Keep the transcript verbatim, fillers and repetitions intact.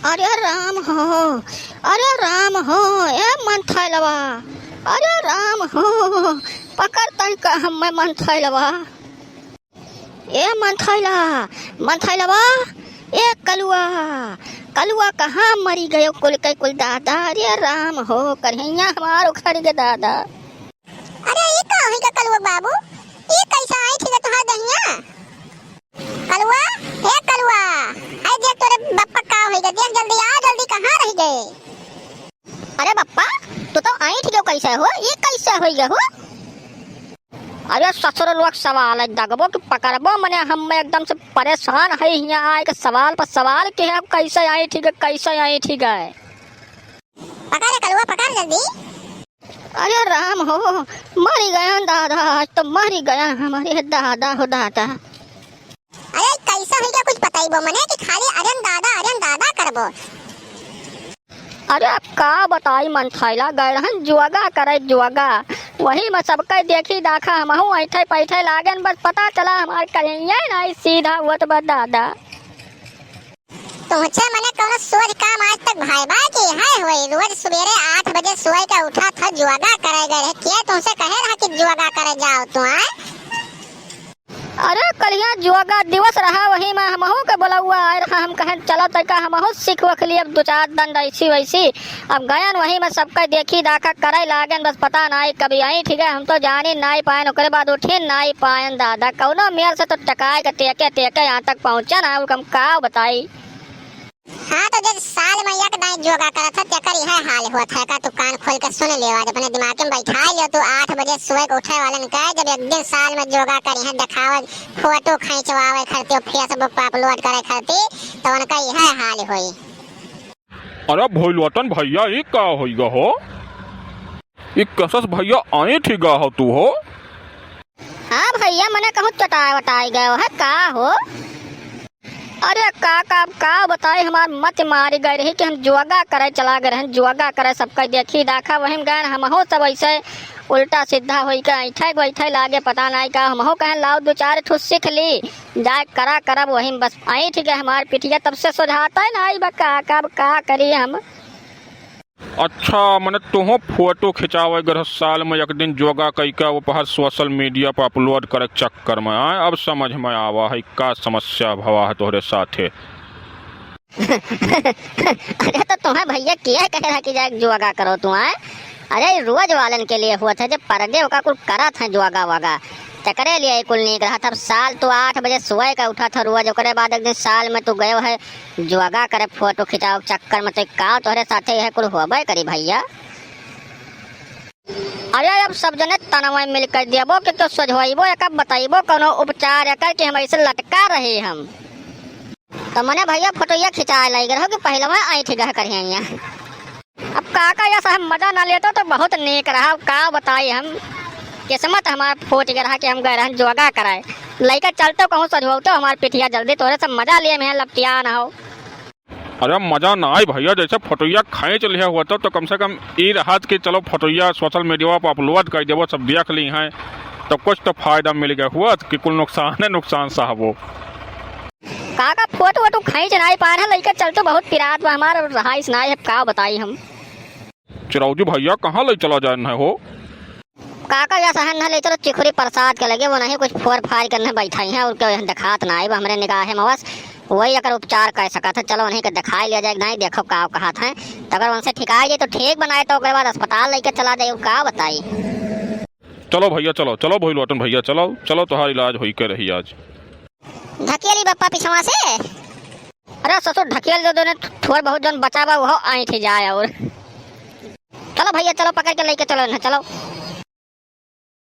अरे राम हो, अरे राम हो, ए मंथैलवा, अरे राम हो, पकड़ तनिका हम्मे मंथैलवा। ए मंथैला, मंथैलवा, ए कलुआ, कलुआ कहाँ मरी गयो कुल के कुल दादा, अरे राम हो, करिहैया हमार उखड़ गे दादा। अरे, ई का होई गा कलुआ बाबू? ई कैसा आई ठीक है तोहार दहिया? कलुआ, हे कलुआ, आई देख तोरे बप्पा का होई गा, देख जल्दी आ, जल्दी कहाँ रहि गए? अरे बप्पा, तू तो आई ठीक है, कैसे हो? ई कैसे होई गा हो? अरे ससुर लोग सवाल है दगबो कि पकड़बो, मने हम एकदम से परेशान है, हियाँ आए के सवाल पर सवाल के है, कैसे आई ठीक है, कैसे आई ठीक है? पकड़ रे कलुआ, पकड़ जल्दी। अरे राम हो, मरी गया दादा, आज तो मरी गया हमारे दादा हो दादा। अरे कैसा है क्या कुछ बताइबो मने कि खाली अरे दादा, अरे दादा करबो? अरे अब का बताई मंथैला, गए रहन जुआगा करे जुआगा, वही में सबके देखी दाखा हमहू ऐठे पैठे लागेन, बस पता चला हमार करिए नहीं सीधा हुआ तो बस दादा। तुमसे मने कौनो सोच काम आज तक भाई बा कि है होई? रोज सुबेरे आठ बजे सोए के उठा था, जुआगा करे गए रहे। के तुमसे कहे रहा कि जुआगा करे जाओ तू, आए? अरे कलिया जुआगा दिवस रहा, वही में हमहू के बोलौआ आए रहा, हम कहें चलो तैका हमहू सीख वख लिए अब दो चार दिन ऐसी वैसी। अब गयन वही में सबके देखी दाखा करे लागेन, बस पता नाई कभी आई ठीक है, हम तो जानी नाई पायन, ओकरे बाद उठी नाई पायन दादा, कौनो मेर से तो टकाए के तेके तेके यहाँ तक पहुँचन, और हम का बताई। हाँ, तो जब साल में एक दाई जोगा करत है, तेकर यह हाल होत है का? तू कान खोल के सुन ले, आज अपने दिमाग में बैठा लियो, तू आठ बजे सोए के उठे वालन का, जब एक दिन साल में जोगा करी है, दिखावे, फोटो खींचवावे खरती, Facebook पर upload करे खरती, तो उनका यह हाल होई। अरे भोलवटन भैया, ई का होई गा हो? ई कसस भैया, आई ठीक गा हो तू हो? हाँ भैया, मने कहूँ चटाए वटाए गयो है का हो? अरे काका, अब का बताई, हमार मत मारी गए रही कि हम जुआगा करे चला गए रहन, जुआगा करे सबका देखी दाखा, वही में गए हमहू सब ऐसे उल्टा सीधा होई के ऐठे बैठे लागे, पता नाई का, हमहू कहें लाओ दो चार ठो सीख ली, जाए करा करब, वही में बस ऐठ गए हमार पिठिया, तब से सोझाता ही नाई बा काका, अब का करी हम। अच्छा, मने तुहो फोटो खिंचावे गए रहो साल में एक दिन जोगा कई का, वो पहर social media पर upload करे के चक्कर में, आए, अब समझ में आवा है का समस्या भवा है तोहरे साथे। अरे तो तुम्हें भैया किया कह रहा कि जाए जोगा करो तू, आए? अरे रोज वालन के लिए हुआ था, जब परदे ओका कुल करत है जोगा वगा, तकरे लिए कुल नीक रहा था। अब साल तू आठ बजे सोए का उठा था रोज, ओकरे बाद एक दिन साल में तू गयो है जुआगा करे फोटो खिंचाओ के चक्कर में, तो का तोहरे साथे यह कुल होबे करी भैया? अरे अब सब जने तनवे मिल कर देबो कि तो सोझवाइबो, एकर बताइबो कोनो उपचार एकर कि हम ऐसे लटका रहे हम। तो मने भैया फोटोया खिंचाए लाग रहो कि पहले मैं ऐठ गह करिए यहाँ। अब काका यस हम मजा ना लेतो तो बहुत नीक रहा, अब का बताई हम, किस्मत हमार फूट गया रहा कि हम गए रहन जोगा कराए। लइका चलतो कहूँ सोझवाओ तो हमार पिठिया जल्दी तोरे सब मजा लिए में लपटिया ना हो। अरे मजा ना आई भैया, जैसे फोटोया खींच लिया हुआ तो, तो कम से कम ई रहत कि चलो फोटोया social media पर upload कर देबो, सब देख ली हैं, तो कुछ तो फायदा मिल गया हुआ कि कुल नुकसान है, नुकसान सहबो। काका फोटो वोटो खींच नाई पाए हैं, लइका चलतो बहुत पिरात बा हमार, रहाइश नाई है, का बताई हम। चिरौजी भैया कहाँ ले चला जाए हो? काका या सहन न ले चलो चिखुरी प्रसाद के लगे, वो नहीं कुछ फोर फार के न बैठाई हैं और क्यों यहाँ दिखात ना आए, वो हमरे निगाह में बस वही अगर उपचार कर सकत है। चलो उन्हीं के दिखाई लिया जाए, नहीं देखो का कहत हैं, तो अगर उनसे ठिकाई जाए तो ठीक बनाए, तो ओकरे बाद अस्पताल लेके चला जाए, का बताई। चलो भैया चलो, चलो भोलवटन भैया चलो, चलो तोहार इलाज होई के रही आज। ढकेली बप्पा पिछवा से। अरे ससुर ढकेल दो, दोनों थोड़ बहुत जौन बचा बा वो ऐंठ जाए और। चलो भैया चलो, पकड़ के लेके चलो ना, चलो।